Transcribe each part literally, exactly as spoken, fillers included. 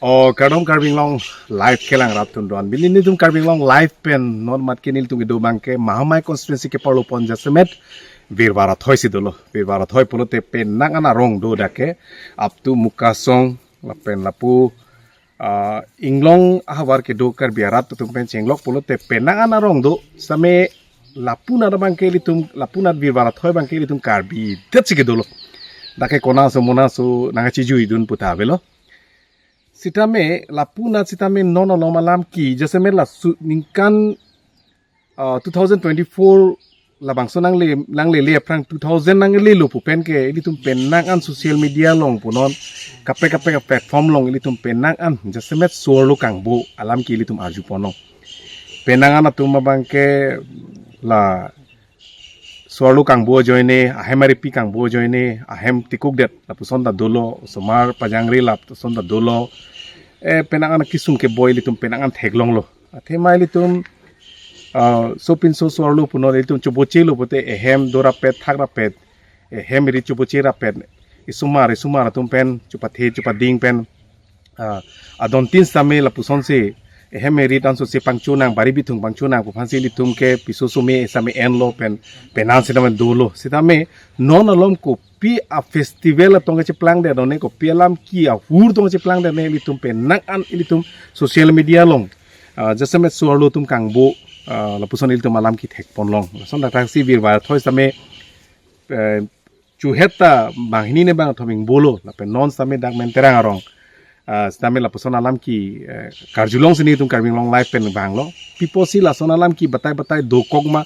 O kardom Karbi Anglong Live kelang rat tundon. Pini nelitum Karbi Anglong Live pen non mat ke nelitum kedo abangke Mahamai constituency ke parlo pon jasemet Birbar Athoi si dolo. Birbar Athoi pulote penang an arong do dak ke up to Mukasong lapen lapu ah, Inglong ahavar kedo Karbi arat atum pen chenglok pulote penang an arong do. Same lapu anat abangke ilitum, lapu anat Birbar Athoi abangke ilitum Karbi det si kedolo. Dak ke konat aso monat aso nangkachijuidun pu ta avelo. Sitame lapu anat sitame non alom alam ke jasemet laso ningkan ah, two thousand twenty-four labangso nangle, nanglele aphrang two thousand nanglelo pu pen ke ilitum penang an social media along punon, kaprek kaprek platform along ilitum penang an jasemet so-arlo kangbo alam ke ilitum arju ponlong. Penang an atum abangke la so-arlo kangbo ajoine, ahem aripi kangbo ajoine, ahem tikukdet lapuson ta dolo, osomar pajangri lapuson ta dolo. Eh, penang an kesung keboi ilitum penang an theklonglo. Athema ilitum ah, sopinso so-arlo punon ilitum chobochelo pute ehem dorapet thakrapet, ehem eri chobocherapet, isomar isomar atum pen chopathe chopading pen ah, adontin sitame lapusonsi ehem eri tanso si pangchonang, bari bithung pangchonang pu aphansi ilitum ke piso some same enlo pen penang sitame dolo. Sitame non alom kopi a-festival atong kecheplangdet, non kopi alam ke ahur tong kecheplangdet ne ilitum penang an ilitum social media along ah, jasemet so-arlo atum kangbo ah, lapuson ilitum alam ke thek ponlong. Lason dak si Birbar Athoi sitame eh, chuhet ta banghini ne bang thoming bolo lapen non sitame dak Menterang arong ah, sitame lapuson alam ke eh, karjulongsi nelitum Karbi Anglong Live pen vanglo. Pi apotsi lason alam ke batai batai dokok ma,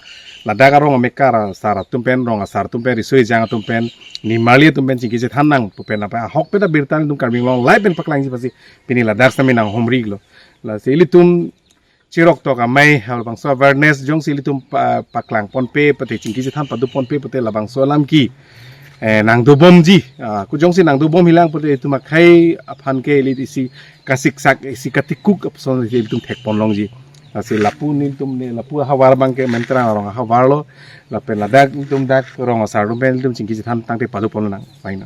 ladak arong amekar asar atum pen, rong asar atum pen, riso ejang atum pen, nimarli atum pen chingki chethan nang pu pen apa ahok pen ta birta nelitum Karbi Anglong Live pen paklangji apotsi pini ladak sitame nanghumrilo. Lasi ilitum chirok tok amei halabangso awareness jongsi ilitum pa, paklang ponpe pute chingki chethan pado ponpe pute labangso alam ke eh, nangdobomji ah, kujongsi nangdobomji lang pute itum akhei aphan ke ili isi kasiksak isi katikuk apuson ilitum thek ponlongji. Lasi lapu nelitum ne lapu ahavar abangke Menterang arong ahavarlo, lapen ladak nelitum dak rong asar atum pen nelitum chingki chethan tangte pado ponlonang. Paina.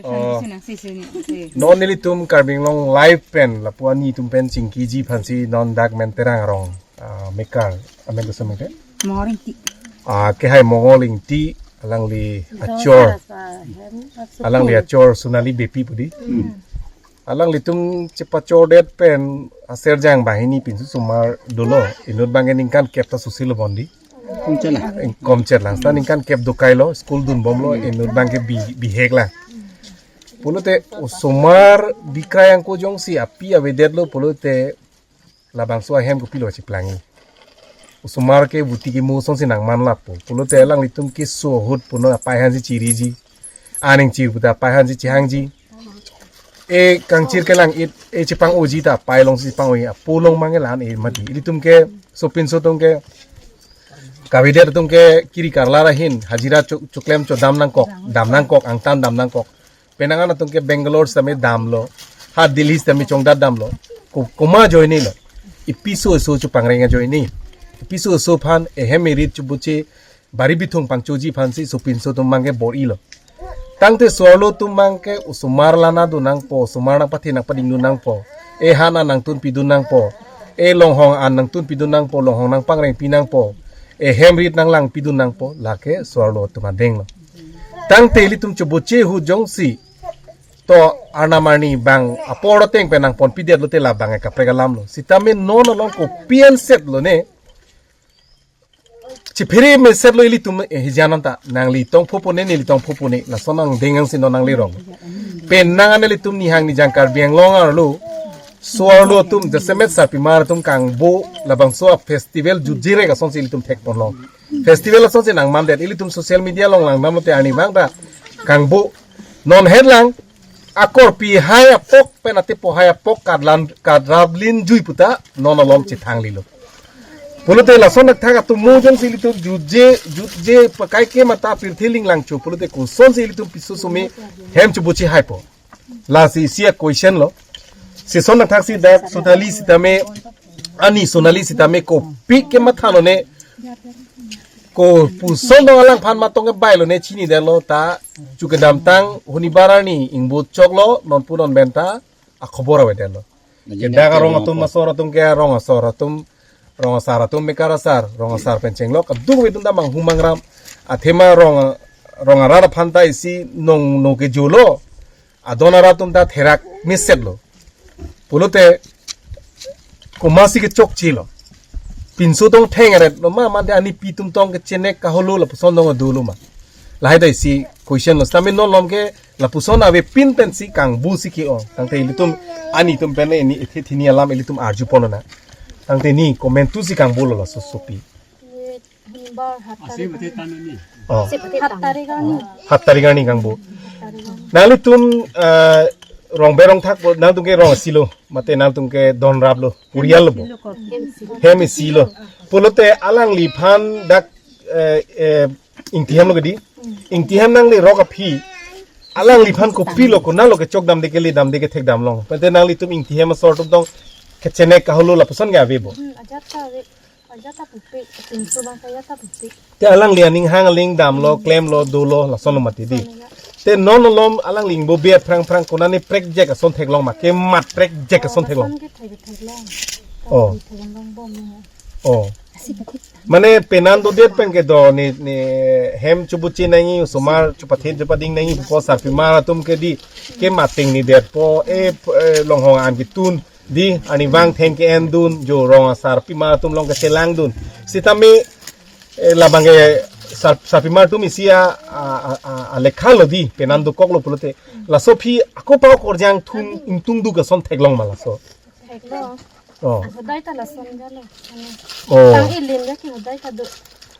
Oh. Non nelitum Karbi Anglong Live pen lapu ani atum pen chingkiji aphansi non dak Menterang arong ah, mekar amen kosonte? Mongol Ingti. Ah, kehai Mongol Ingti, alangli achor. Alangli achor Sonali Beypi pudi. Alanglitum chepachordet pen aserjang banghini pinso osomar dolo. Inut abangke ningkan kep ta sosilo bondi. Komchet lang. Komchet lang. Sita ningkan kep dokailo, school dunbomlo, inut abangke bi, bihek lang. Pulote osomar bikrai angko jongsi api avedetlo pulote labangso ahem kopilo cheplangi. Osomar ke buti kimo asonsi nangman lapo. Pulote alanglitum keso ahut punon apei aphansi chiriji. Aning chir puta apei aphansi chihangji. E kangchir kelang-it, e chepang-oji ta apei alongsi chepang-oi, apo along mangke la-an e mati. Ilitum ke sopinso atum ke kavedet atum ke kiri karlar ahin hajira cho-, choklem chodam nangkok, dam nangkok, angtan dam nangkok. Penang an atum ke Bangalore sitame damlo, ha Delhi sitame chongdat damlo. Ko-, komat ajoinelo. Ipiso eso chopangreng ajoine. Ipiso eso aphan ehem erit choboche bari bithung pangchoji aphansi sopinso atum abangke bor-ilo. Tangte so-arlo atum abangke osomar lana do nangpo, osomar nangpathe nangpading do nangpo. E han an nangtun pidun nangpo. E longhong an nangtun pidun nangpo, longhong nangpangreng pi nangpo. Ehem rit nanglang pidun nangpo, lake so-arlo atum adenglo. Tangte ilitum choboche ahut jongsi to arnam arni bang apor ateng pen nangponpidet lote labang e kaprek alamlo. Sitame non along kopi ansetlo ne. Chephere mesetlo ilitum eh, hijan anta nangli tongpho pone neli tongpho pone lason angdeng angsi non nanglerong. Penang an ilitum nihang nijang Karbi Anglong arlo so-arlo atum jasemet sarpimar atum kangbo labangso a-festival jutjirek asonsi ilitum thek ponlong. Festival asonsi nangmandet, ilitum social media along langdamlote arni abang ta kangbo non het lang akorpi hai apok pen atepo hai apok kadlan kadrablin jui puta non alom chithanglilo. Pulote lason athak atum mo jongsi ilitum jutje jutje pakai ke mata pirthe linglang cho pulote kosonsi ilitum piso some hem choboche haipo. Lasi isi a-question lo. Season nangthaksi dak Sonali sitame, ani Sonali sitame kopi ke matha lone, kopuson dong alangphan matong ke bai lone chinidetlo ta, chu kedamtang huni barani ingbo choklo, non pu non benta akhobor avedetlo. Kedak arong atum, asor atum ke arong asor atum, rong asar atum, mekar asar, rong asar pen chenglok, aduk avedun ta manghu mangram, athema rong, rong arat aphan ta isi nong no kejolo, adon arat atum ta therak mesetlo. Pulote, komatsi kechokchelo. Pinso tong theng aret lo ma, mate anipi atum tong kechenek kaholo lapuson tong adolo ma. Lahai ta isi question lo. Sitame non malom ke lapuson avepin pensi kangbu si ke-ong. Tangte ilitum, ani atum pen ini ithi thini alam ilitum arju ponlonang. Tangte ni comment tu si kangbulo laso sopi. Ye huni bar hat tarik arni. Oh. Hat tarik arni. Hat tarik arni kangbu. Hat tarik arni. Nanglitum, eh, rong berong thakpo, nangtum ke rong isi lo, mate nangtum ke don raplo, purial lo bo. Hem isi lo. Pulote alangliphan dak, eh, eh, Ingti hem lo kedi. Ingti hem nanglirok aphi, alangliphan kopilo, konatlo kechok damde kele damde kethek damlong? Pente nanglitum Ingti hem asor atum tong kechenek kaholo lapuson ke ave bo? Hmm, ajat ta ave. Ajat ta pupe, pinso bang ta ajat ta pupe. Te alangli aning hang aling damlo, klemlo, dolo, lasonlo mati di. Lasonlo ya. Te non malom alangli ingbo be aphrang phrang konane prekjek ason theklong ma, kemat prekjek ason theklong? Lason ke thek theklong. Oh. Thek theklong bom ni. Oh. Mane penan dodet pen kedo ni, ni hem chubuchi nangji, osomar chupathin chupading nangji pupo sarpimar atum ke di, kemat ting ni detpo, eh, p-, eh, longhong an ketun di, arnivang then ke-endun, jo rong asarpimar atum along keselangdun. Sitame, eh, labang ke sar-, sarpimar atum isi a, a, a, a, alekha lo di, penan dokoklo pulote. Laso aphi ako pa korjang thum ingtung duk ason theklong ma laso? Theklong. Oh. Hodai ta lason jalo. Oh. Tang ilim ya ke hodai ta do.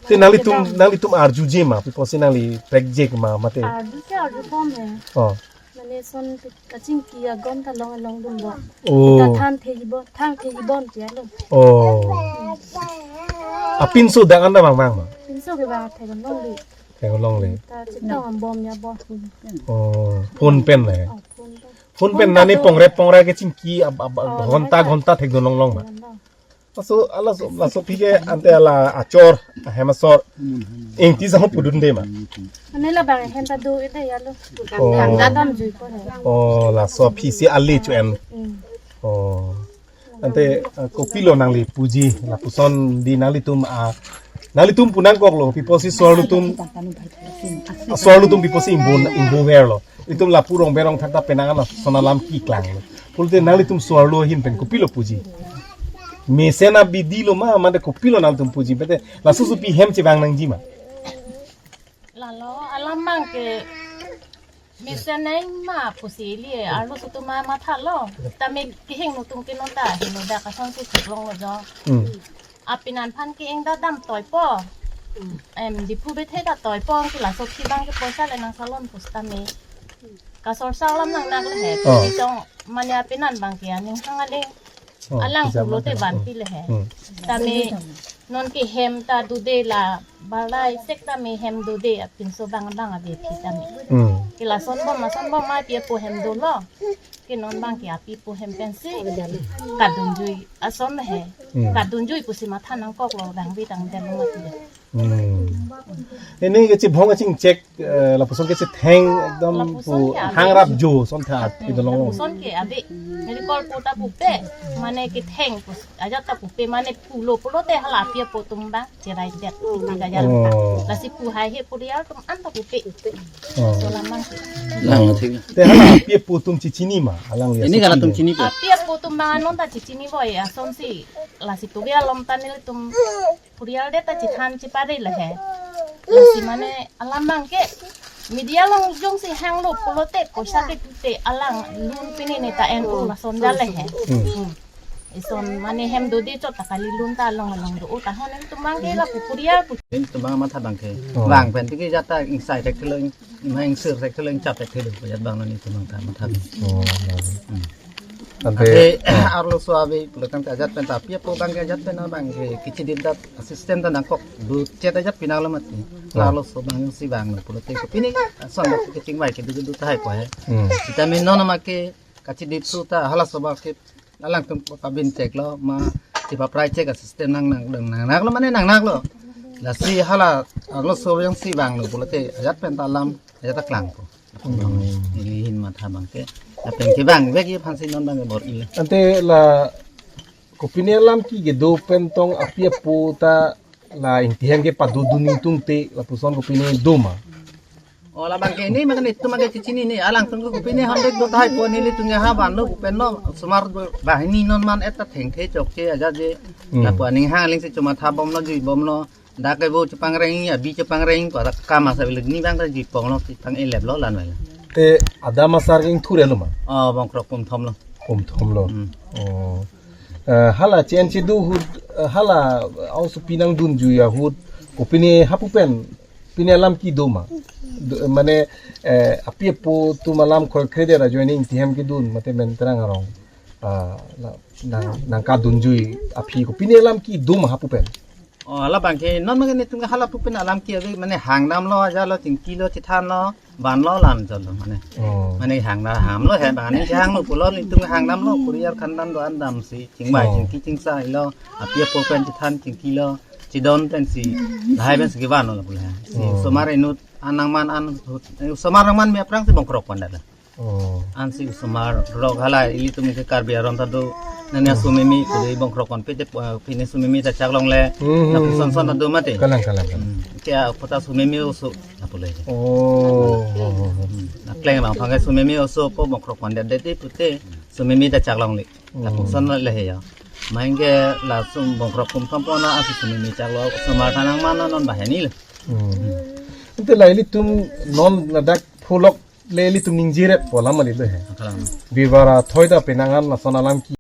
Te nanglitum, nanglitum arjuje ma, pi apotsi nangli prekjek ma, mate? Arju ke arju bom he. Oh. Mane son kachingki agon ta long longdun bo. Oh. Ta than thekji bo, than thekji bon ke alo. Oh. Apinso dak anda bang bang ma? Pinso ke bang theklong le. Theklong le. Ta chetong bom ya bo. Oh, phone pen le. Oh, phone pen. Phone pen nani pongre pongre kechingki ab, ab, ab, ghonta ghonta thekdun longlong ma. Laso, laso, laso aphi ke ante ala achor, ahem asor. Ingti sa ho pudunde ma. Mane labang hem ta do ide ya lo. Oh. Hem ta damjui ko he. Oh, laso aphi si ali chu en. Hmm. Oh. Ante, ah, kopilo nangli puji, lapuson di nanglitum, ah, nanglitum pu nangkoklo, pi apotsi so-arlo atum, so-arlo atum pi apotsi ingbo, ingbo verlo. Itum lapu rong berong thakta penang ana son alam keklanglo. Pulote nanglitum so-arlo ahin pen kopilo puji? Mesen abidi lo ma, mate kopilo nanglitum puji? Pente laso sopi hem chevang nangji ma? Lalo alam abang ke mesen nang ma pusi ili arloso atum ma mathalo. Tame kehingno atum ke non ta hingno dak asonsi theklonglo jo. Hmm. Apinan aphan ke ingdam dam toipo. Em, Diphu bethe ta toipo, ke laso aphi abang ke poisa le nangsalon pusitame. Kasor sa alam nangnak le he. Oh. Pitong mane apinan abang ke aning hang aling. Oh, alang pisa pulote makan. Vanpi le he. Hmm. Tame non ke hem ta dode la balai sek tame hem dode apinso bang bang ave aphi tame. Hmm. Ke lason bom, lason bom ma pi apo hem dolo. Ke non abang ke api apo hem pensi kadunjui ason he. Hmm. Kadunjui pusi matha nangkoklo bang bi tang den mati. Hmm. Ini kechibhong kachingchek, eh, lapuson kechetheng ekdom lapuson pu ke ave. Hangrap jo ason tha thidolong. Lapuson ke ave. Medical kota pupe, mane ketheng pus, ajat ta pupe, mane pulo pulote hala api apo atum abang cherai det. Oh. Lasi pu haihe purial atum anta pupe. Oh. So lamang. Lang thik. Te hala api apo atum chechini ma, alang ya. Ini sechini. Kalau atum chini po. Api apo atum abang non ta chechini bo ya, asonsi lasi tuge alom tanil atum purial det ta chethan chepare le he. Lasi mane alam abang ke media along jongsi hanglo pulote poisa ke tute alang lun pini ne ta en pu lason jale he. Hmm. Hmm. Ison mane hem dode chot ta kali lun ta along along do ta hon atum abang ke lapu purial pu. Ini atum abang matha abang ke. Oh. Bang pen tiki jata ingsai thek thelo, ingsir thek thelo, ingchap thek thelo, ajat abang nani atum abang ta matha abang. Oh, baik. Hmm. Ante, ante, ah, arloso ave pulo tangte ajat pen ta api apo abang ke ajat pen abang ke kechedit dat assistant ta nangkok duchet ajat pinanglo mati. Hmm. Arloso abang si abang pulote ko pini son kechingvai ke du du tahai ko he. Hmm. Sitame non ma ke kachidip su ta halaso abang ke alangtum pabin chek lo ma, chipaprai chek a system nang nang nang nang lo mane nang nang lo. Lasi hala arloso yang si vanglo pulote ajat pen ta alam ajat ta klangpo. Hmm. Ili hin matha abang ke. Lapen kevang vek aphansi non abang ke bor-ilo. Ante la kopine alam ke kedo pen tong api apo ta la Ingti ahem ke padodun ningtung te lapuson kopine do ma? O labang ke ne mane itum ke chechinine, alangtum ke kopine hundred do tahai po, nelitum ke ha vanlo pu pen lo, osomar do banghini non man-et ta thengthe chokche aja je. Hmm. Lapu aning hang aling si chomatha bomlo, jui bomlo. Dak ke vo chepangreng, abi chepangreng, ko dak kam asa bilik ni abang ta jui ponglo, chepang-eleplo lan wala. Te adam asar ke ingthur-et lo ma? O, bongkrok pumthom lo. Pumthom lo. Hmm. O. Eh, hala chen chedu ahut, eh, hala aosopi nangdunjui ahut, kopine hapu pen pine alam kedo ma? Do, mane, eh, api apo atum alam kroikredet ajoine Ingti ahem kedun mate Mentrang arong, ah, la, nang, nangkadunjui aphi kopine alam kedo ma hapu pen? O, labang ke non mane netum ke hala pu pen alam ke ave mane hangdamlo, ajalo, chingkilo, chethanlo, vanlo lan jalo mane. O. Mane hangdam hamlo he, mane hanglo pulo netum hangdamlo, kuriar khandan do-an damsi chingvai, o, chingki chingsa ilo, api apo pen chethan chingkilo, chedon pensi, lahai pensi kevanlo pulo he. Si, o, osomar inut an nangman an, osomar nangmanme aphrangsi bongkrok pon dada. O. Ansi osomar rok hala ilitum ke Karbi aron ta do. Nanya, hmm, sumimi kudei bongkrok pon pete, eh, pine sumimi ta chaklongle. Hmm, hmm, lapuson son ta do mate. Kalang, kalang, kalang. Hmm. Kya kota sumimi oso lapu le. O, o, o, o. Hmm. Akleng abang aphan ke sumimi osopo bongkrok pondetdet pute sumimi ta chaklongle. Hmm. Lapuson le he ya. Main ke langsung bongkrok pumthom pon ansi sumimi chaklo, osomar ta nangman non banghini lo. Hmm. Ante la ilitum non ladak pholok le ilitum ningje-et pu alam kali do he. Kalang. Birbar athoi ta penang an lason alam ke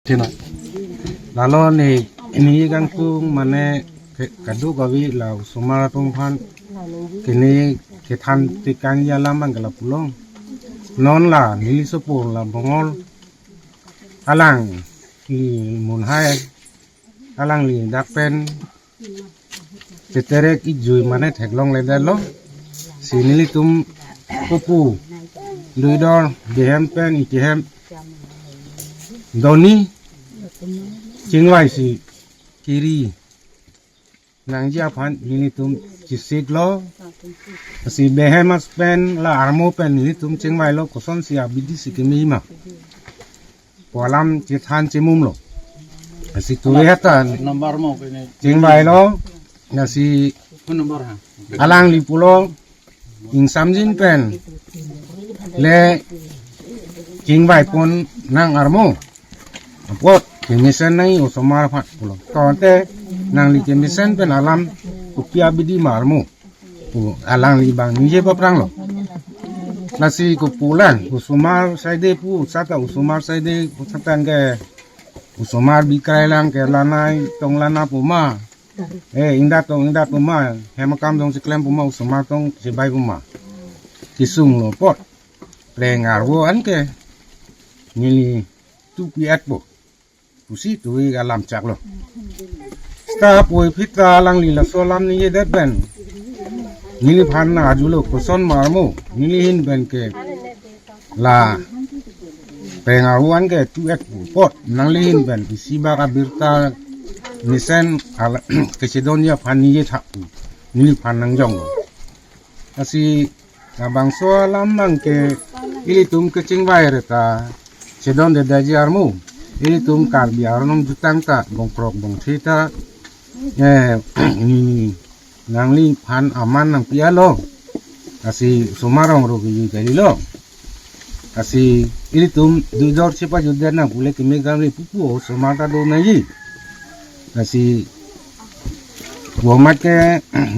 Tina. Lalo ne, ne kangtung mane ke-, kadokave la osomar atum aphan kene kethan tekangji alam abang ke lapulo. Non la neli sopo la Bongol alangli munhai, alangli dak pen cheterek ijui mane theklongledetlo. Si nelitum pupu duidor behem pen ikehem doni chingvai si kiri nangji aphan nelitum chesiklo. Si behem as pen la armo pen nelitum chingvailo, kosonsi abidi si keme ma pu alam chethan chemumlo. Si tuwe hata number mo kene chingvailo. Lasi phone number ha. Alangli pulo ingsamjin pen le chingvai pon nang armo apot kemesen nangji osomar aphan pulo. Tangte nangli kemesen pen alam kopi abidi ma armo pu alangli abang ningje papranglo. Lasi kopulan osomar saide pu sata, osomar saide pu sata ke osomar bikrai lang ke lanai tong lana pu ma, eh, ingdat tong ingdat pu ma, hem akam tong cheklem pu ma, osomar tong chebai pu ma, kesunglo apot preng arvo an ke neli tupi etpo pusi tuwe alam chaklo. Seta puvoiphit ta alangli laso alam ningjedet pen neliphan nang arjulo, koson ma armo, neli ahin pen ke la preng arvo an ke tu etpo apot nangli ahin pen isi bak abirta mesen ala kechedonji aphan ningje thak pu neliphan nangjonglo. Lasi labangso alam abang ke ilitum kechingvai re ta chedondedetji armo, ilitum Karbi arnam jutang ta bongkrok bongthir ta, eh, ni nangliphan aman nangpi-etlo. Lasi osomar arong ro kejui kalilo. Lasi ilitum duidor chepajutdet nang pule keme gamri pupu osomar ta do nangji. Lasi pu amat ke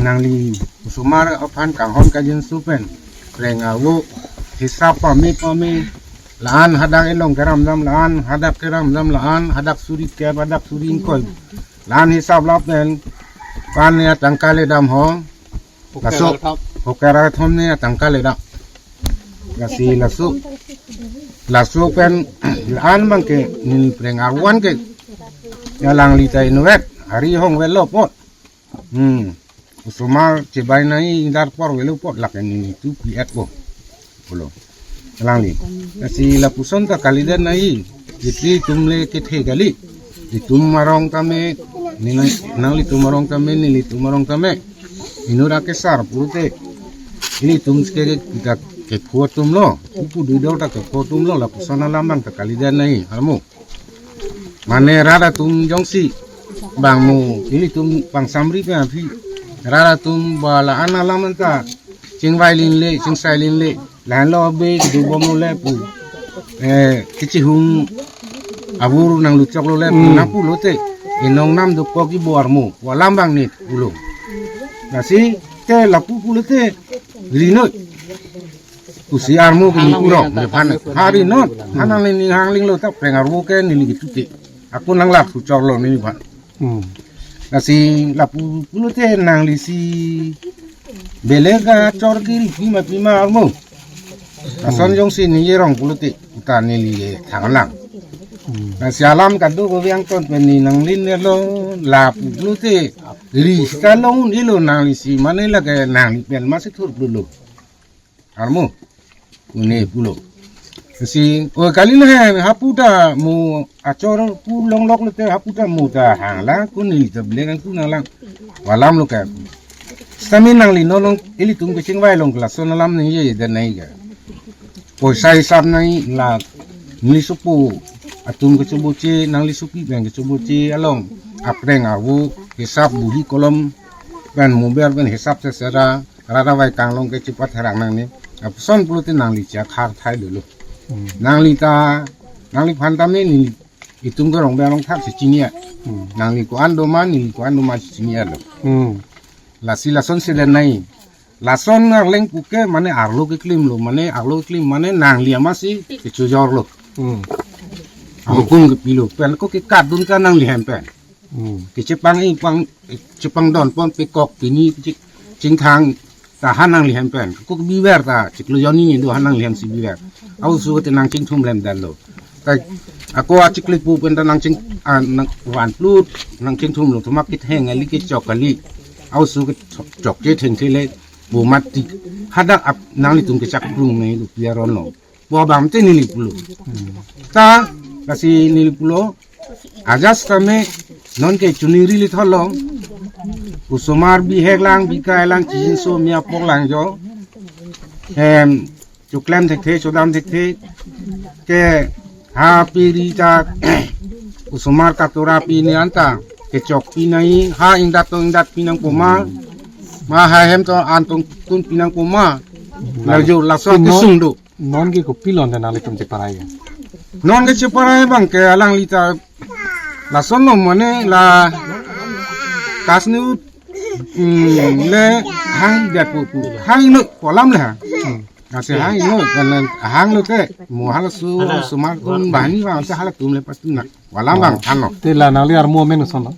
nangli osomar aphan kanghon kajinso pen preng arvo hisap pame pame, la-an hadak elong keram dam, la-an hadak keram dam, la-an hadak suri kep, hadak suri ingkoi, la-an hisap lapen pan ne atangka ledam ho. Laso hoker athom ne atangka ledam. Lasi laso, laso pen la-an abang ke neli preng arvo an ke alangli ta inutvet, hari hongvetlo apot. Hmm. Osomar chebai nangji ingdar porvetlo apot lake neli tupi etpo pulo alangli. Lasi lapuson ta kalidet nangji, iti itum le kethe kali. Itum arong tame, ni nang, nanglitum arong tame, nelitum arong tame, inut akesar pulote, ilitum ke kita kepho atumlo, pupu duidor ta kepho atumlo, lapuson alam abang ta kalidet nangji armo. Mane rat atum jongsi bang mo, ilitum pangsamri pen aphi, rat atum ba la-an alam anta chingvai linle, chingsai linle, lahenlo abe kedobomlo le pu, eh, kechihung abur nangluchoklo le pu, hmm, nangpulote, inong nam dokok ibo armo pu alam abang neli pulo. Lasi te lapu pulote rinoi pusi armo ke neli purong nephan. Hari non, hanang neli hangling lo ta preng arvo ke neli ketute. Ako nang lap suchorlo neliphan. Hmm. Lasi lapu pulote nangli si belega chor kiri pima pima armo. Lason, hmm, jongsi neli rong pulote uta neli thang lang. Hmm. Lasi alam kadokave angton pen neli nanglin nelo, lapu pulote ri sita long un-elo, nangli si mane lake nangli pen masi thur pulo armo pu neli pulo. Si, o kali na he, hapu ta mo achor pu longlok lote hapu ta mo ta hanglang, ko neli ta belega ku nanglang. Pu alam lo ke. Sami nangli non along ilitum kechingvai along ke lason alam nangjejedet nangji ke. Poisa hisap nangji, la neli sopo atum kechoboche, nangli sopi pen kechoboche along apreng arvo hisap, buhi kolom pen mobile pen hisap sesera, rara vai kanglong ke chepatherang nangne. Lapuson pulote nangli chakha thai dolo. Hmm. Nangli ta, nangliphan tame neli itum ke rong berong thak si chini-et. Hmm. Nangli ko-an do ma, neli ko-an do ma si chini-etlo. Hmm. Lasi lason selen nangji. Lason arleng puke mane arlo keklimlo, mane arlo keklim mane nangli amatsi kechojorlo. Hmm. Hukum kepilo pen ko kekatdun ta nanglihem pen. Hmm. Kechepang-i pang, chepangdon pon pekok pini chik chingthang ta ha nanglihem pen. Ko biver ta chiklo jonni ni do ha nanglihem si biver. Aoso te nangchingthum lem dan lo. Ta ako achiklo pu pen ta nangching, ah, nang wan plut nangchingthum lo, thomak ketheng kali kechok kali. Aoso ke chok, chokche thengthe le bo mat tik. Hadak ap nanglitum kechak krung me lu piaron lo. Bo abang te neli pulo. Ta lasi neli pulo. Ajat tame non ke chuningri li tholong. Osomar bihek lang, bikai lang, chinso mia pok lang jo. Em, choklem thekthe, chodam thekthe. Ke ha piri ta osomar katora pi ne anta. Kechok pi nai, ha ingdat to ingdat pi nangpo ma. Ma ha hem to an tongtun pi nangpo ma. La jo laso Te non kesung do. Non ke kopilo nanglitum cheparai ya? Non ke cheparai abang ke alangli ta lason lo mane la kasnu, mm, le hang jat pu pu. Hang no kolam le ha. Hmm. Ase hang no kan hang lo te mo halaso sumar kun bahani bang te halatum le pasti na. Kolam bang than lo. Te la nangli armu amen koson lo?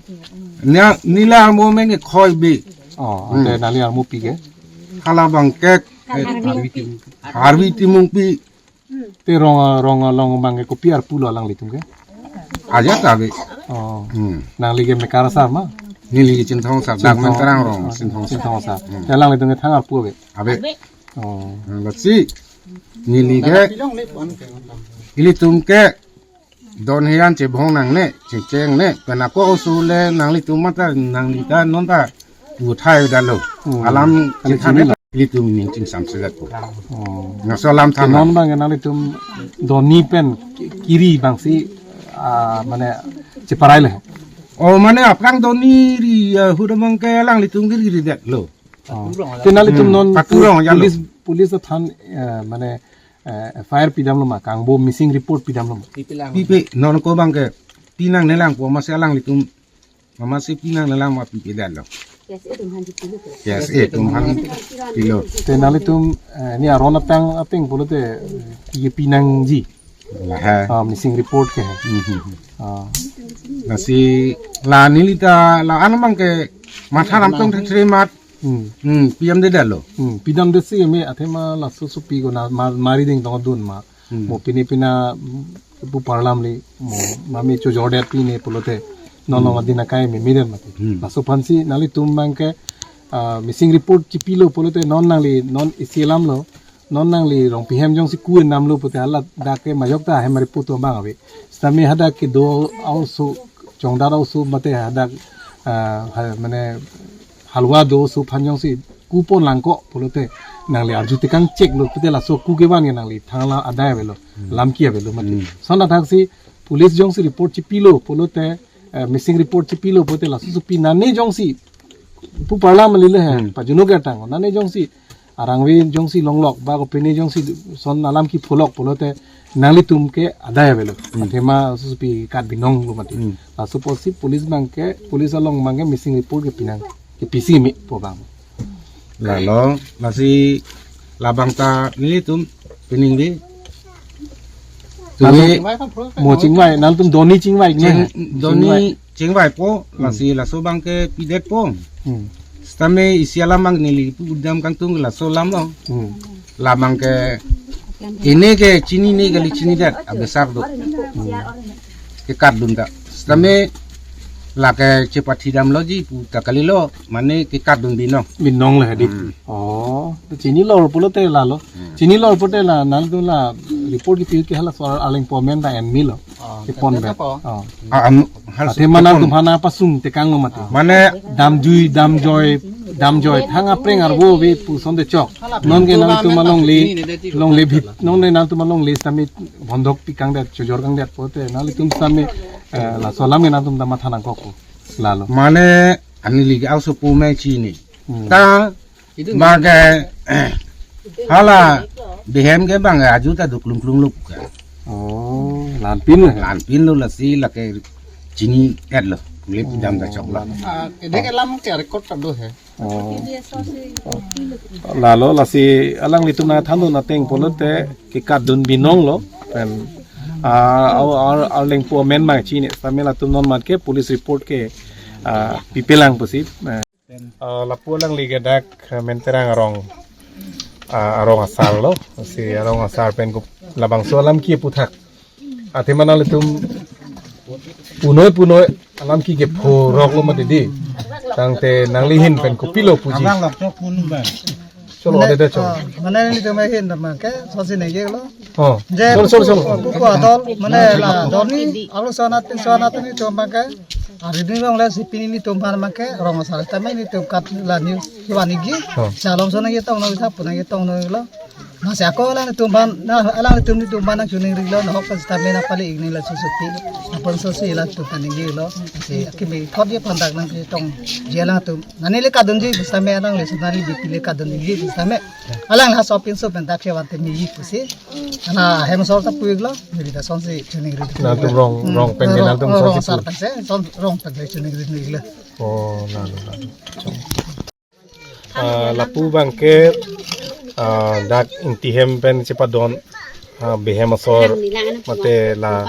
Nia neli armu amen ke Khoi Bey. Oh, Hmm. te nangli armu pi ke? Hala bang ke, eh, Harvi Timungpi. Te rong rong along bang ke kopi arpu lo alanglitum ke? Ajat ave. Oh. Hmm. Nangli ke Mekar asar ma? Neli ke Chinthong asar, Chinthong. Dagmen Terang rong, Oh, Chinthong asar. Chinthong asar. Hmm. Te alanglitum ke thang arpu ave? Ave. Oh. Hmm, lasi neli ke, ilitum ke don heran chebhong nangne, checheng ne, pen ako oso le nanglitum mata nangli ta non ta uthai dalo. Hmm. Alam Kali chethan chini ne lo. Ilitum ning chingsam sejat ko. Oh. Laso alam Te than non na. Bang nanglitum doni pen ki-, kiri bangsi, ah, mane cheparai le. Oh, mane aphrang doni ri, ah, huda bang ke alanglitum kiri ri det lo. Oh. Te nanglitum Hmm. non Paturong ya lo. Police, police athan, eh, mane, eh, F I R pidam lo ma, kangbo missing report pidam lo ma. Pipe non ko bang ke pinang nelang po masi alanglitum, masi pinang nelang ma pipe dan lo. K S A atum aphan pilo. Te nanglitum, eh, ni aron atang ateng pulote, eh, ye pinangji. Lah. Ah, missing report ke. Hmm, hmm, hmm. Ah. Lasi la neli ta la an bang ke matha ram tong thre mat. Hmm. Hmm, pidam de dalo. Hmm, pidam de si me athema laso supi ko na ma-, mari ding tong dun ma. Hmm. Mo pine pina, mm, pu parlam li mo mami chojor det pine pulote. Non non Hmm. adin akai me miden mati. Hmm. Laso aphansi nanglitum bang ke, ah, missing report chipilo pulote non nangli non isi alam lo. Non nangli Rongpi hem jongsi ku enam lo pute hala dak ke majok ta hem report to bang ave. Sitame hadak kedo aoso, chongdar aoso mate hadak, ah, ha, mane halwa do aoso aphan jongsi ku pon lang ko pulote nangli arju tekang chek lo pute laso ku kevan ke nangli thangla adai avelo, Hmm. lamki avelo mati. Hmm. Lason athaksi police jongsi report chipilo pulote, eh, missing report chipilo pulote laso supi nane jongsi pu parlam li le he, Hmm. pajunok ke tang. Nane jongsi arangve jongsi longlok, ba kopine jongsi son alam kepholok pulote nanglitum ke adai avelo. Hmm. Athema supi kat binong lo mati. Hmm. Laso apotsi police bang ke, police along bang ke missing report ke pinang, ke pisi me po bang. Lalo, lasi labang ta nelitum pining di. Lalu Tumi mo chingvai, nangtum doni chingvai ne? Ching-, doni chingvai po, Hmm. lasi laso bang ke pidet po. Hmm. Sitame isi alam bang neli pu udam kangtung laso alam lo. Hmm. Labang ke ini ke chini ne kali chini det abesar do. Hmm. Kekatdun ta. Sitame lake chepathi dam lo ji pu ta kali lo, mane kekatdun binong. Binong le hadi. Hmm. Oh, chinilo pulote lalo. Hmm. Chinilo pulote la nangtum la report kipi ke hala soal aling pomen ta enmi lo. Oh, Kepon tentu bet. Apa? Oh. Ah, am, hal Ate mana kepon. Tum hana pasung tekang lo mati. Mane Damjui, damjoi, damjoi. Thang apreng arvo ave puson de chok. Non ke nangtum alongle, longle bhit, non ke nangtum alongle sitame bondok pikang det, chojor kang det pulote nanglitum sitame, eh, laso alam ke nangtum ta matha nangkok ko. Lalo. Mane ani ligi aoso pu me chini. Hmm. Ta Bang ke, hala, bihem ke bang ke aju ta duk lung lung luk ke. Oh, lanpin lo. Lanpin lo lasi lake chini et lo. Lip dam da chok lo. Ah, ini ke lam ke record ta do he. Oh. Lalo lasi alanglitum nangthandun ateng pulote kekatdun binong lo. Pen Ah, ar, ar, arleng pu amen mang chini, tame latum non mat ke police report ke, ah, pipelang pusi. Eh. Ah, lapu alangli ke dak, eh, Menterang arong, ah, arong asar lo, si arong asar pen ko labangso alam ke aputhak. Athema nanglitum punoi punoi alam ke kepho rok lo mati di. Tangte nangli ahin pen kopilo puji. Cholo, ade de cholo. Ah, mane nelitum ahin abang ke, sonsi neke lo. Oh. Je, cholo, cholo, cholo. Pupu, pupu adol, mane la, doni, alo sonat, tin sonat nelitum abang ke. Ari ni long le si pini nelitum aphan abang ke, rong asar tame nelitum kat la ni, kiwan igi. Oh. Chalom sonat ketong no, ita puna ketong no lo. Masi ako alanglitum aphan, na, alanglitum nelitum aphan nangchiningri lo, nahok pen sitame nangpale ik ni la susuti. Apon sosi latum aphan ningje lo. Si akimi thot ye pandak nangchetong. Je alangtum. Nani le kadunji pusitame alangli Sonali Beypi le kadunji pusitame. Alang la shopping shop pen dak chewan te mi pusi. Ana hem asor ta pu ik lo, neli ta sonsi chiningri. Nangtum rong, hmm, rong pen ke rong, nangtum rong sonsi asar pu. Pen se, son rong pen ke chiningri ik lo. Oh, na, na, na. Ah, lapu abang ke, ah, dak Ingti hem pen chepadon, ah, Behem asor mate la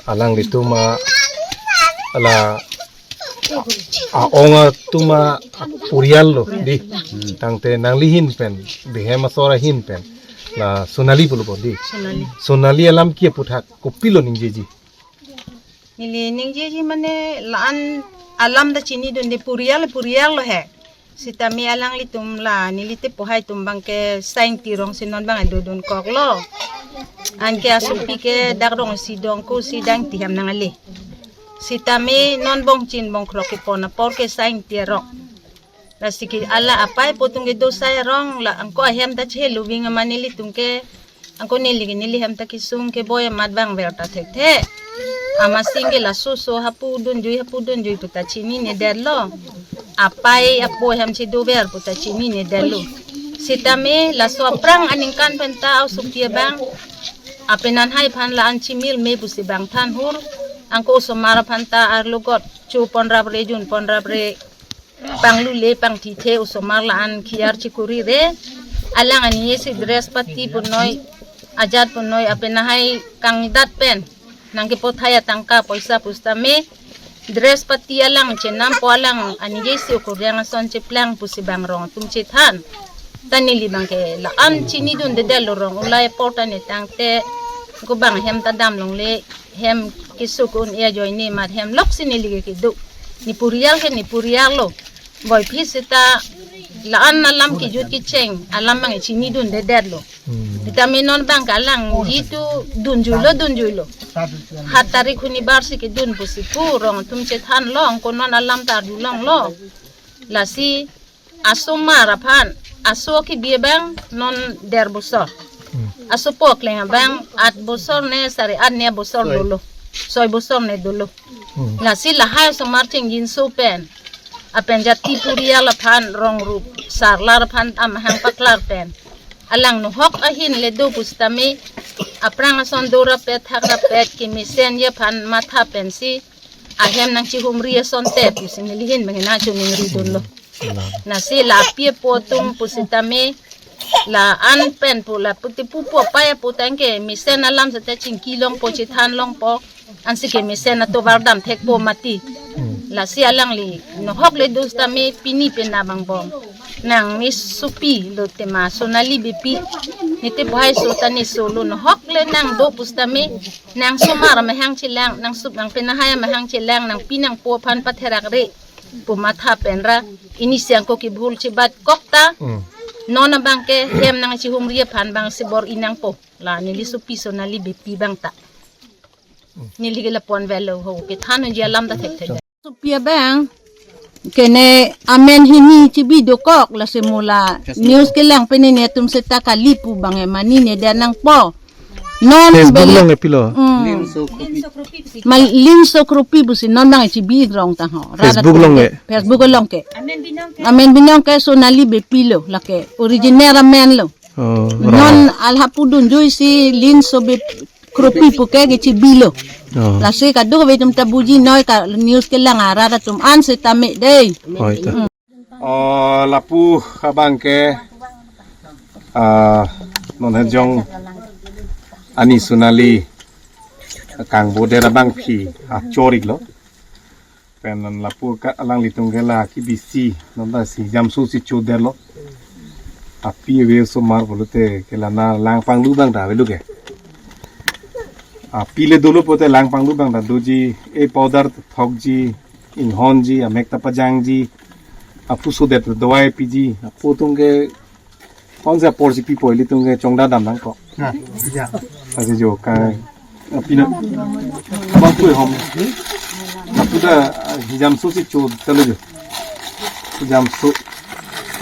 alanglitum a, la, a-ong atum a purial lo di. Tangte nangli ahin pen, Behem asor ahin pen, la Sonali pulo po di. Sonali. Sonali alam ke aputhak kopilo ningjeji. Neli ningjeji mane la-an alam ta chinidunde, purial, purial lo he. Sitame alanglitum la neli tepo hai atum abang ke Saingti arong si non abang dodun kok lo. Anke asopi ke dak rong si dong ko si dang Ingti hem nang ale. Sitame non bong chin bong krok kepon apor ke Saingti arong. Lasi ke ala apai apo atum kedo sai arong la angko ahem ta chehelo ving mane nelitum ke angko neli ke neli hem ta kesung keboi amat abang ver ta thekthe. Amat sing ke laso so hapu dunjui hapu dunjui pu ta chinine det lo. Apai apo hem chedover pu ta chinine det lo. Sitame laso aphrang aningkan pen ta asopi abang apenanhai aphan la-an chimil me pusi abang thanhur. Angko osomar aphan ta arlo got cho ponrap re jun ponrap re panglu le pangthithe osomar la-an khiar chikuri re. Alang aningje si dress pati punoi, ajat punoi apenahai kangdat pen nangkepothai atangka poisa pusitame dress pati alang chenam po alang aningje si okur yang ason cheplang pusi abang rong atum chethan. Ta neli abang ke la-an chinidunde det lo rong ulai apor ta ne tangte ko abang hem ta dam longle hem kesuk un-e ajoine mat hem lok si neli ke kedo. Ne purial ke ne purial lo. Boiphi seta la-an alam kejut kecheng alam abang chinidunde det lo. Hmm. Sitame non abang ke alang itu dunjui lo, dunjui lo. Hat tarik hunibar si kedun pusi pu rong atum chethan lo, angko non alam ta arjulong lo. Lasi asomar aphan, aso kebi abang non der bosor. Hmm. Asopo akleng abang at bosor ne sare at ne bosor dolo. Soi bosor ne dolo. Hmm. Lasi lahai osomar chengjinso pen apen jati purial aphan rong rup sarlar aphan amahang paklar pen alang nohok ahin le do pusitame aphrang ason dorapet thakrapet kemesen ye aphan matha pensi ahem nangchihumri asonte pusi neli ahin abang nangchiningri dunlo. Lasi la api apo atum pusitame la-an pen pu la puti pupo apai apo tangke mesen alam seta chingki longpo chethan longpo. Ansi kemesen atovar dam thekpo mati. Hmm. Lasi alangli nohok le do sitame pini pen abang bom. Nang ne sopi lo tema Sonali Beypi. Ne tepo hai so ta ne so lo nohok le nang do pusitame nang somar amahang chelang, nang sup nang penahai amahang chelang, nangpi nangpo aphan patherak re pu matha pen ra ini siang ko kibhul chibat kok ta. Hmm. Non abang ke hem nangchihumri aphan abang si bor-i nangpo. La neli sopi Sonali Beypi abang ta. Neli ke lapu-an velo ho kethan unji alam ta thekthe. Sopi abang ke ne amen hini chibi dokok lasi mo la Facebook. News kelang pen ne atum seta kali pu abang e mane ne dia nangpo. Non Facebook beli long e pilo. Hmm. Limso Kropi. Ma Limso Kropi pusi non abang chibi rong ta ho. Facebook long e. Facebook long ke. Amen binong ke. Amen binong ke Sonali Beypi lo lake. Original amen lo. Oh, non rong. Alhapu dunjui si Limso Bey Kropi pu ke kechibi lo. Oh. Lasi kadokave atum ta buji noi ka news kelang arat atum an seta me dei. Oi ta. Hmm. Oh, lapu abang ke, ah, non hejong ani Sonali Kangboder abangpi achor-iklo. Pen lapu ke alanglitum ke la kebisi, non ta si jamso si choderlo. Api ave osomar pulote ke la na lang panglu abang ta avelo ke. Api le dolo pulote lang panglu abang ta doji, e powder thokji, inghonji, amek ta pajangji, aphu sodet dawai piji, aphu atum ke konsep apor si pipo, ilitum ke chongda dam nangkok. Nah, iya. Ase jo ka, api na. Bang pui hom. Lapu ta, ah, jamso si cho talo jo. Jamso.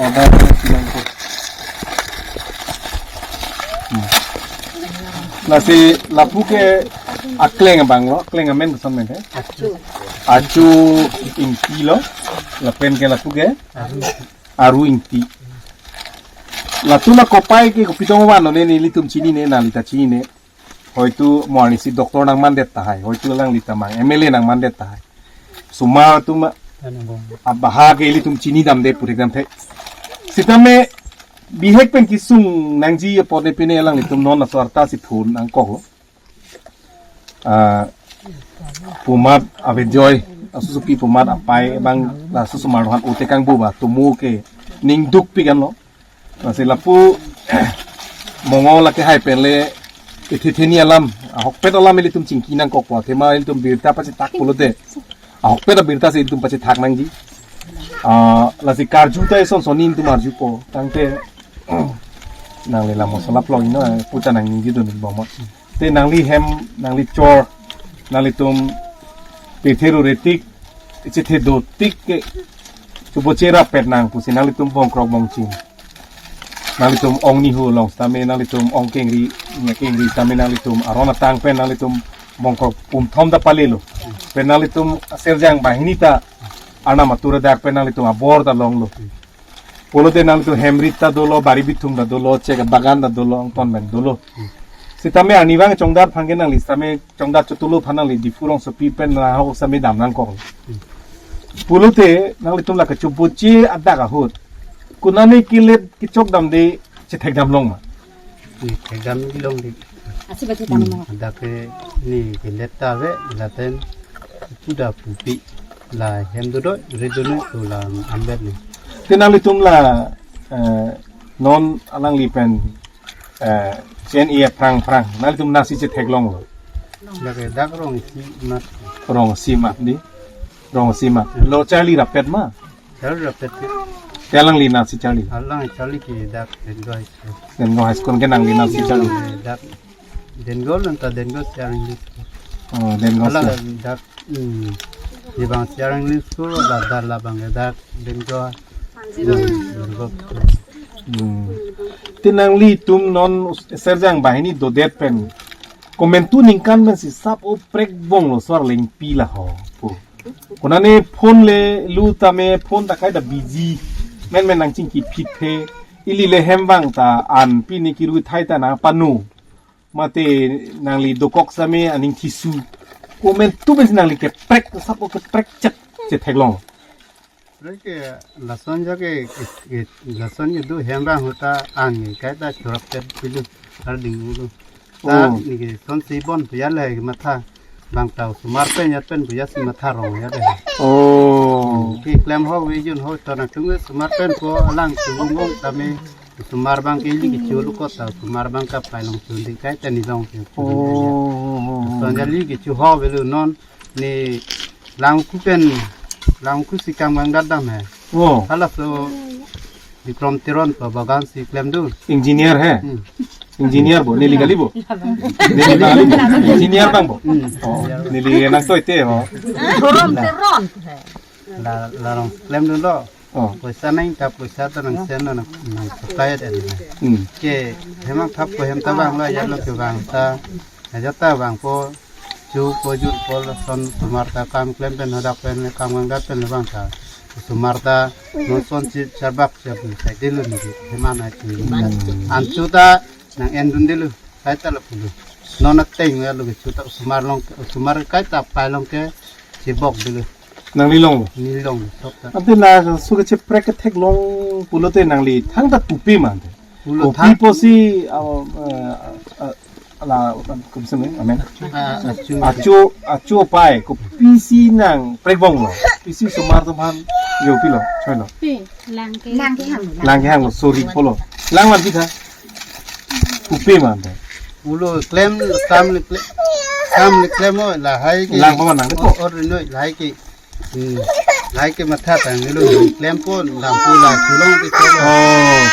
Ada pinang ko. Hmm. Lasi lapu ke akleng abang lo, akleng amen koson amen ke? Achu. Achu Ingti lo, lapen ke lapu ke? Aru Ingti. Latum akopai ke kopi tong van lo ne, nelitum chinine, nangli ta chinine. Hoitu mo arnisi doctor nangmandet tahai, hoitu alangli ta mang M L A nangmandet tahai. Osomar atum abaha ke ilitum chinidamde pu thekdamthe. Sitame bihek pen kesung nangji apot ne pine alanglitum non laso arta si phone nangkok. Ah, pu amat avedjoi, asosopi pu amat apai abang laso osomar atum han ote kangbu ba, tumu ke ning dukpik anlo. Lasi lapu Mongo lake hai pen le ithithini alam, ahokpet alam ilitum chingki nangkokpo, athema ilitum birta pachethak pulote ahokpet abirta si ilitum pachethak nangji. Ah, lasi karju ta ison sonni ilitum arjupo, tangte nangli la mosola plong ino, eh, puta nangji dun bomot. Te nangli hem, nangli chor, nanglitum petheru retik, chethe dotik ke, chubo chera pet nang pusi nanglitum bongkrok bongchin. Nanglitum ong nihu long sitame, nanglitum ong kengri, nya kengri sitame, nanglitum aron atang pen, nanglitum bongkrok pumthom ta palelo. Pen nanglitum Serjang Bahini ta arnam atur adak pen nanglitum abor ta longlo. Pulote nanglitum hemrit ta dolo, bari bithung ta dolo, chek bagan ta dolo, angton pen dolo. Sitame arnivang chongdat aphan ke nangli sitame chongdat chotulu aphan nangli Diphu rongsopi pen nahok sitame dam nangkok. Pulote nanglitum la kachuboche adak ahut, konane kelet kechok damde chethek dam long ma? Ni thekdam ni long di. Asi baji tani Hmm. mo. Dak ke ni kelet ta ave, lapen puda pupi la hem dodo, re dono to la ambet ni. Te nanglitum la, eh, non alangli pen, eh, chen iya phrang phrang, nanglitum nasi chetheklonglo? Dak ke dak rongsi mat. Rongsi mat di. Rongsi mat. Lo charli rapet ma? Charli rapet ke. Te alangli nasi charli? Alang charli ke dak Denggo High School. Denggo High School ke nangli nasi charli? Dak Denggo, nang ta Denggo Senior English School. Oh, Denggo Alang Senior. Dak, hmm. Di bang Senior English School, la dak labang dak Denggo. Hmm, Denggo. Hmm. Te nanglitum non us-, Serjang Bahini dodet pen komantu ningkan pensi sap-o prek bonglo Sor Lengpi la ho pu. Konane phone le lu tame phone ta kaita busy. Men men nangchingki phit phe. Ili le hem vang ta an pini kiru thai ta nangpanu. Mate nangli dokok sitame aning thisu. Komantu pensi nangli keprek sap-o keprek chet chetheklong? Prek ke lason ja ke, ke, ke lason ye do hem vang ahut ta ang ye kaita chorap chet pilu, arding ulu. Ta Oh. ni ke son si bon pu ya le matha. Bang ta osomar pen ya pen pu ya si matha rong ya de. Oh. Keklem ho, vejun ho, to nangtum osomar pen ko alang si bung bung tame osomar abang ke ili kecho lo ko ta osomar abang kapai long chun di kaita ni long si. Oh. Son ja ili kecho ho avelo non ni Langku pen, Langku si kam gang dadam he. Oh. Halaso Bikrom Teron pa bagan si klem do. Engineer he? Hmm. Engineer bo, neli kali bo. Neli kali bo. Engineer abang bo. Hmm. Oh, neli nangtoi te ho. Teron, Teron. La, la rong klem do lo. Oh. Poisa nang ta, poisa ta nang sen nang, nang supply de. Hmm. Ke, hemang thap ko hem ta bang lo, ya lo ke bang ta. Ajat ta bang po, chu po jun po lason osomar ta kam klem pen hadak pen le kam gang dat pen le bang ta. Osomar ta non son si charbak charbak sai de lo ni. Hemana chu. An chu ta nang en dun de lo. Kaita la pulo. Non ateng ya lo ke chu ta osomar long, osomar kaita pai long ke chibok de lo. Nangli longlo? Ni longlo, sok ta. Ante laso kecheprek ketheklong pulote nangli thangta pupe ma ante? Pulo Kopi thang. Pusi, ah, ah, ah, Ala utan kumsem ni, amen. Ah, achu. Achu, achu pai, kopisi nangprekbomlo. Kopisi osomar atum aphan, jo pilo, choilo. Pe, lang ke. Lang kehanglo. Lang kehanglo, sorry, pulo. Lang man pitha. Kopi ma ante. Pulo klem, kam le klem. Kam le klem o, lahai ke. Lang paman nang kepo. Or, or noi, lahai ke. Hmm. Lahai ke matha tanglo, klempo, langpo, la chulong te chulong. Oh.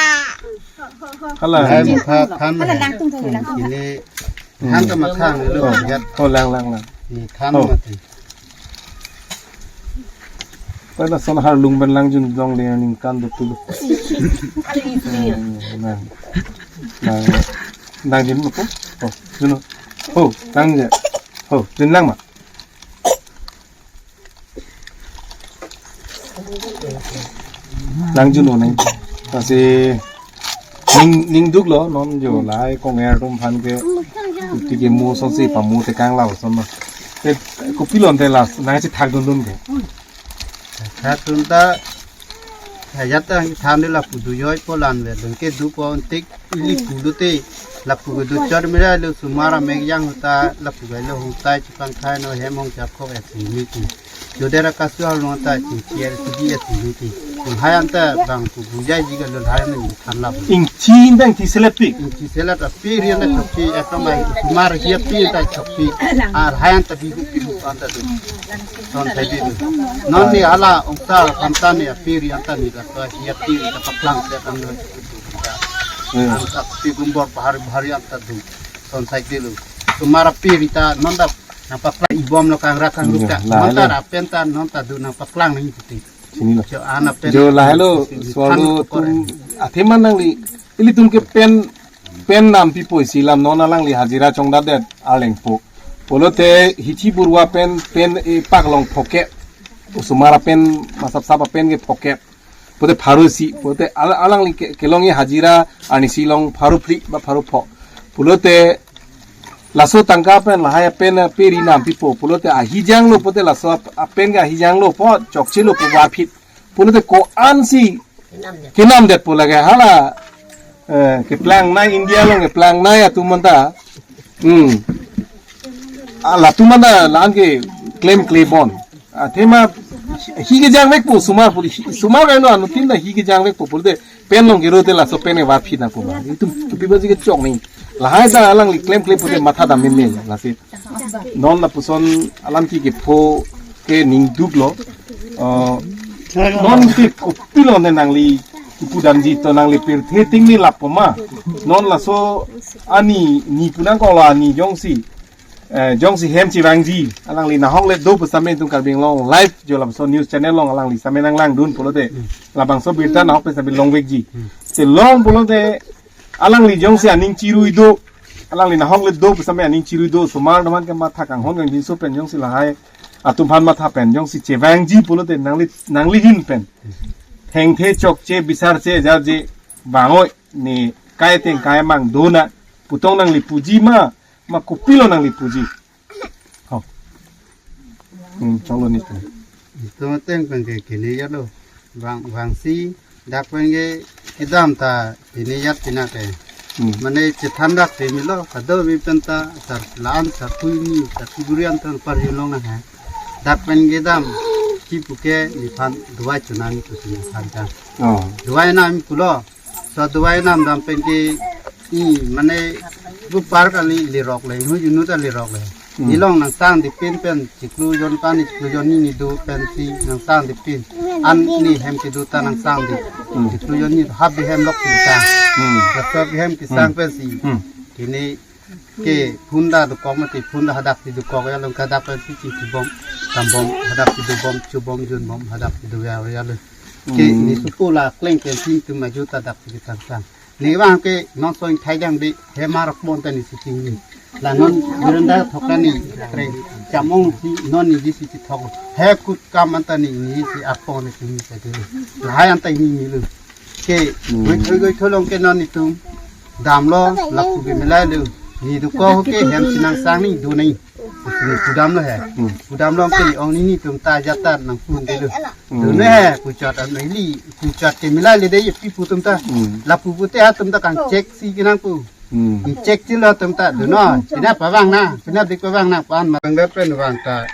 Hala. Lahai matha than. Hala langtung tho, langtung tho. Ini Hmm. than ta matha tanglo, Oh. jat. Oh, lang, lang, lang. Ini than Oh. mati. Pai lason arlung pen langjun longle ningkan do pulo. Hala ini. Hmm, lang. Lang. Langjun mo po? Oh, juno. Oh, lang je. Oh, jun lang ma. Langjun o nang. Lasi ning, ning duklo non jo lahai konger atum aphan ke. Kuti ke mo sonsi pamu tekang lason ma. Te kopilo ante la nangchethak dundun ke. Thakdun ta, ajat ta than de lapu do joi po lan ve, dun ke do po tik ili pulote, lapu ke do chor mira lo osomar amek jang ta, lapu ke lo hung tai chipang thai no hem hong chap kok esi miti. Jodera kasu arlong ta chingki esi di esi miti. Lahai anta bang pu bujai ji ke lo lahai ni than lap. Ingchi anta ingchi selet pik. Ingchi selet ape ri anta chokchi ekam ai osomar hiapi anta chokchi. Ar lahai anta bihu bihu anta do. Son sai di. Non ni hala ongsa khamta ni ape ri anta ni la ka hiapi ta paklang te kan do. Hmm. Anta pi gumbor bahari bahari anta do. Son sai di lo. Osomar ape ri ta non ta nangpaklang ibom lo kangra kangrup ta. Iya, la, Non ta la. Ra pen ta non ta do nangpaklang nang puti. Chinilo. Jo ana pen. Jo lahelo, Sing sualo than tum, athema nangli, ilitum ke pen, pen nampipo isi alam non alangli hajira chongdatdet arlengpo. Pulote hithi burwa pen, pen epak long phokep. Osomar apen, masap sap apen ke phokep. Pulote pharo isi, pulote al-, alangli ke, kelongji hajira arnisi along pharo phli ba pharo pho. Pulote laso tangka pen lahai apen, eh, pe ri nampipo. Pulote ahijang lo pulote laso ap-, apen ke ahijang lo po, chokche lo po ba phit. Pulote ko-ansi kenamdetpo lake hala, eh, keplangnei India along keplangnei atum anta. Hmm. Ah, latum anta la-an ke klemkle bon. Athema hi kejangvekpo osomar puli, osomar kailo anuttin ta hi kejangvekpo pulote pen along kero te laso pen ke ba phit nangpo ma. Itum tupi baji ke chok ni. Lahai ta alangli klemkle pulote matha dam meme lasi. Non lapuson alam ki kepho ke ning duklo. Eh, non ke kopilo ne nangli kipu damji to nangli pirthe ting ni lapo ma. Non laso ani ni pu nangkoklo ani jongsi. Eh, jongsi hem chevangji. Alangli nahok le do pusitame itum Karbi Anglong Live jo lapuson news channel along alangli same nanglangdun pulote. Labangso birta nahok pen same longvekji. Te long pulote alangli jongsi aning chirui do. Alangli nahok le do pusitame aning chirui do osomar atum aphan ke matha kanghon kangjinso pen jongsi lahai atum aphan matha pen jongsi chevangji pulote nangli, nangli ahin pen. Thengthe chokche bisarche jarje vang-oi ne kai ateng kai amang do na putong nangli puji ma, ma kopilo nangli puji. Ho. Hmm, choklo ni. Itum ateng pen ke kene jalo. Vang, vangsi dak pen ke kedam ta pini jat pina ke. Hmm. Mane chethan dak te melo, kado mi pen ta sar la-an sar pui ni, sar pui gurian tan par yulong na ha. Dak pen kedam kipu ke nephan duai chonam tu si nephan ta. Oh. Duai nam pulo. So duai nam dam pen ke i mane gu par kali lirok le, nu junu ta lirok le. Hmm. Nelong nangtang di pin pen, chiklo jon pani, chiklo jon ni ni do pensi nangtang di pin. An ni hem kedo ta nangtang di. Hmm. Chiklo jon ni hap di hem lok si ta. Hmm. Laso hem kesang Hmm. pensi. Hmm. Kini ke phunda dokok mati, phunda hadak si dokok ya, long kadak pensi chibom, tambom, hadak si dobom, chubom, junbom, hadak si do ya ya lo. Ke Hmm. ni supo la kleng pensi tu maju ta dak si kesang sang. Ne vang ke non song thai jang di hemar bon ta ni si ting ni. La non veranda thok ta ni kreng chamong si non ni di si thok. He kut kam anta ni ni si apong ni si ni sa de. Lahai anta ni ni lo. Ke Hmm. goi thoi goi thoi long ke non netum damlo lapu ke milai lo. Ni dokok ke hem si nangsang ni do ni. Ni pudam lo he. Hmm. Pudam lo ke ong ni netum ta jat ta nangpun de lo. Hmm. Do ne he puchot an ni li puchot ke milai le de ye pi pu atum ta. Hmm. Lapu pute atum ta kangchek si kenangpo. Hmm. Check chilo atum ta dun non. Pina pavang nang, pina dik pavang nang pan ma. Bang pen vang ta.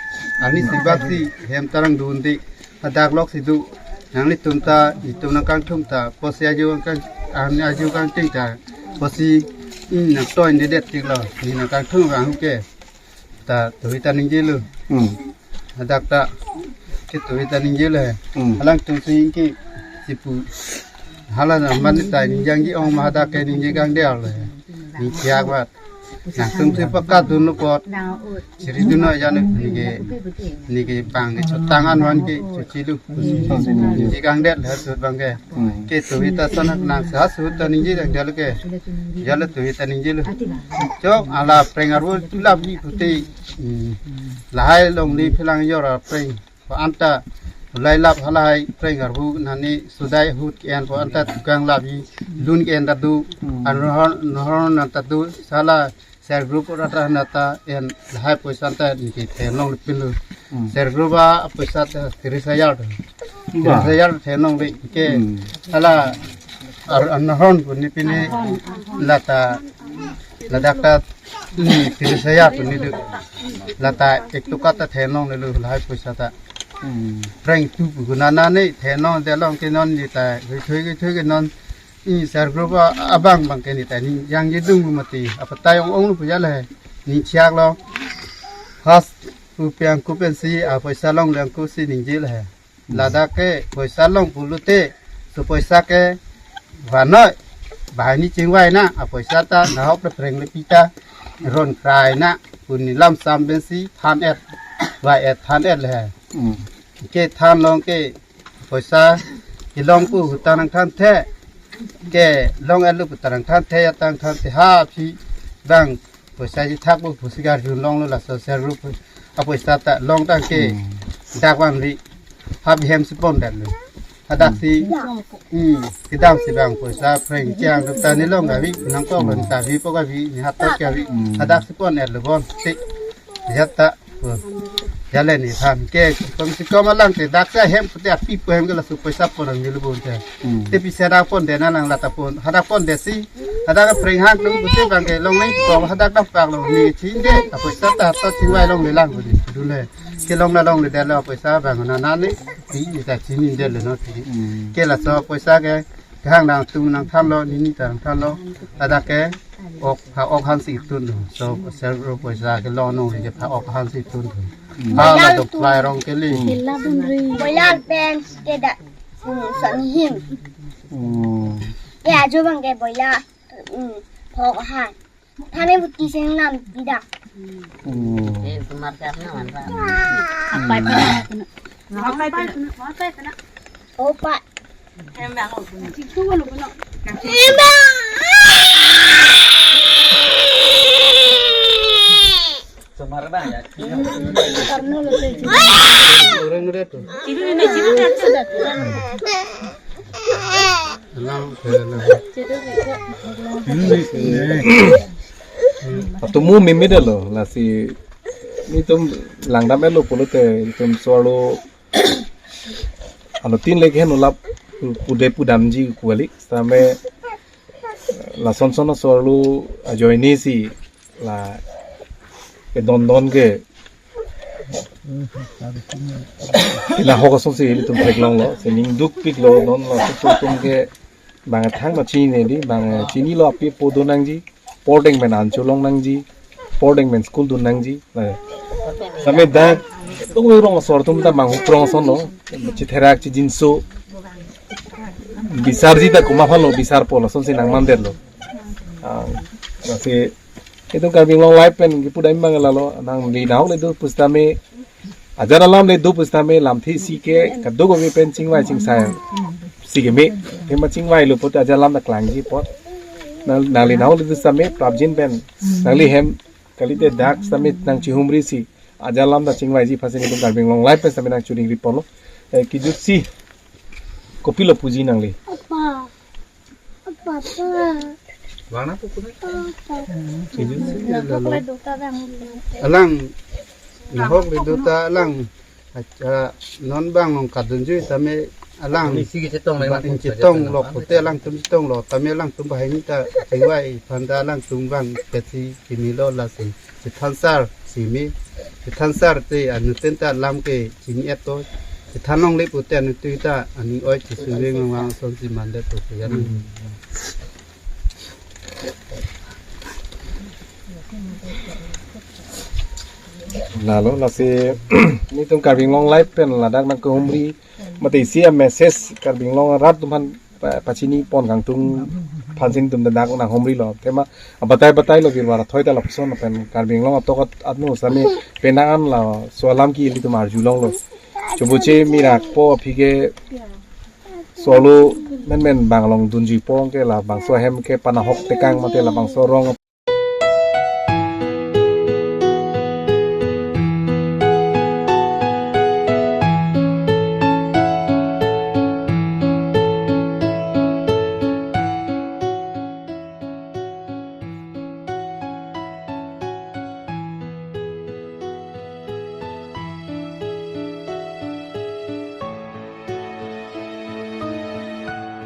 Ani si bak si hem tarang dun di. Hadak lok si do. Nanglitum ta, itum nangkangthum ta. Pusi aju kang, ani aju kangting ta. Pusi, hmm, nangtoi ni det chiklo. Ni nangkangthum vang ke. Ta tuhi ta ningjelo. Hmm. Hadak ta ke tuhi ta ningjelo he. Hmm. Alangtum si ke sipu. Hala na man ta ningjangji ong ma hadak ke ningje kangdel he. Ningchiak vat. Nangtum si pakat dunlo apot. Chiri dunlo jan ningje, ningje bang ke chotang an van ke chochilu. Ningje kangdel he sut bang ke. Hmm. Ke tuhi ta son nang sa sut ta ningje kangdel ke. Jalo tuhi ta ningjelo. Chok hala prank arvo tulap ji pute. Hmm. Lahai longle phelang jor aphreng. Pu anta lahai lap halahai prank arvo nani sudai ahut ke-en pu anta tukang lap ji lun ke-en ta do. Hmm. Anhor anhor nang ta do sala self group rata nata en lahai poisa ta ningke thenlongle pinlo. Hmm. Self group apoisa ta tris hajar do. Ba. Tris hajar thenlongle ke. Hmm. Hala ar anhor pu ni pini lata ladak ta, hmm, tris hajar pu ni do. Lata ek toka ta thenlonglelo lahai poisa ta. Hmm. Prank tu pu nana ne thenlongde long ke non ni ta. Thui thui ke non. Ni self group abang bang ke ni ta ningjangji dung mati. Apa tayong ong lu pu jalo he. Ningchiak lo. Has pu piang ku pensi apoisa longle angku si ningjelo he. Hmm. Ladak ke poisa long pulote, so poisa ke vanoi, bahai ni chingvai nang, apoisa ta nahok le prank le pita, ron krai nang, pu ni lam sam pensi, than et, vai et, than et le he. Hmm. Ke thanlong ke, poisa, kelong pu hu ta nangthanthe, kelong et lo pu ta nangthanthe, ya ta nangthanthe, ha, phi, bang, poisa ji thak bo pusi garjun longlo laso self group apoisa ta long tang ke. Hmm. Dak van ri hap hem si pondetlo. Hadak si, hmm, kedam si bang poisa prank chiang ta ni long gavi nangkok lo ni ta vi po gavi ni hatok gavi. Hmm. Hadak si pondetlo bon ti. Ya ta. Jale ni than ke kom si kom alang te dak sa hem pute api po hem ke laso poisa pon ang nilu bon te. Hmm. Te pisa dak pondet nang lata pon. Hadak pondet si. Hadak prank hang tum pute bang ke longle ko hadak dak pak lo ni chinde. Apoisa ta ta chingvai longle lang ko di. Dule. Ke long na longle det lo apoisa bang na na ni. Ti ta chini det le no ti. Hmm. Ke laso poisa ke Kehang nangtum nangthanlo, nini ta nangthanlo. Ladak ke ok, pha ok han si tun do. So, self group poisa kelong nong ke pha ok han si tun do. Hmm. Hala do plai rong keli. Boiler pen ke da, hmm, son him. Hmm. Ya, jo bang ke boiler. Hmm, pha ok han. Thane buti sing nam tidak. Hmm. Eh, tumar karena mana? Apai pena. Apai pena. Apai pena. Opa. Tumar bang ya. Orang udah tuh. Alang, alang. Atumu mimi dalo, lasi nitum langdam elo pulote, itum sualo, ano tin lek hen ulap pude pudamji kuali, same lason son sualo ajoine si la edon don ke ila hok asonsi ilitum theklonglo, sining dukpiklo, non laso atum ke bang thang ma chinine di, bang chinilo api po donangji, pordeng pen ancho longnangji, pordeng pen school dun nangji. Same dak tung rong asor atum ta bang huprong asonlo, chitherak chijinso, bisarji ta komat aphanlo bisarpo, lasonsi nangmandetlo. Ah, lasi itum Karbi Anglong Live pen kipudam abang lalo, nangli nahok le do pusitame, ajar alam le do pusitame, lamthe isi ke kadokave pen chingvai chingsai si keme, tema chingvailo pute ajar alam ta klangji apot. Nang, nangli nahok le do sitame prapjin pen, nangli hem kalite dak sitame nangchihumri si ajar alam ta chingvaiji aphansi itum Karbi Anglong Live pen sitame nangchoningri ponlo. Eh, kejut si kopilo puji nangli? Apa? Papa. Bang na pukul na? Papa. Sijun si Nahok lalo. Le dota bang. Alang. Nahok le dota alang. Acha, non bang long kadunjui tame alang, isi kechetong, ba, lagi chetong lo, pote alangtum chetong lo, tame alangtum bahai ni ta chingvai aphan ta alangtum bang kesi kimi lo lasi chethan sar simi, chethan sar te anuttin ta lam ke chini eto, chethan longle pote anuttin ta aning oi chesuveng vang ason si mandet to ya. Lalo, lasi nelitum Karbi Anglong Live pen ladak nangkehumri, mate isi a-message Karbi Anglong arat atum aphan pa-, pachini pon kangtung aphan si nelitum ladak nanghumri lo. Tema abatai batai lo birwar athoi ta lapuson pen Karbi Anglong atokot atnu sami penang an laso alam ke ilitum arjulong lo. Chubuche mirak po aphi ke solo menmen bang along dunji pong ke labangso ahem ke panahok tekang mate labangso rong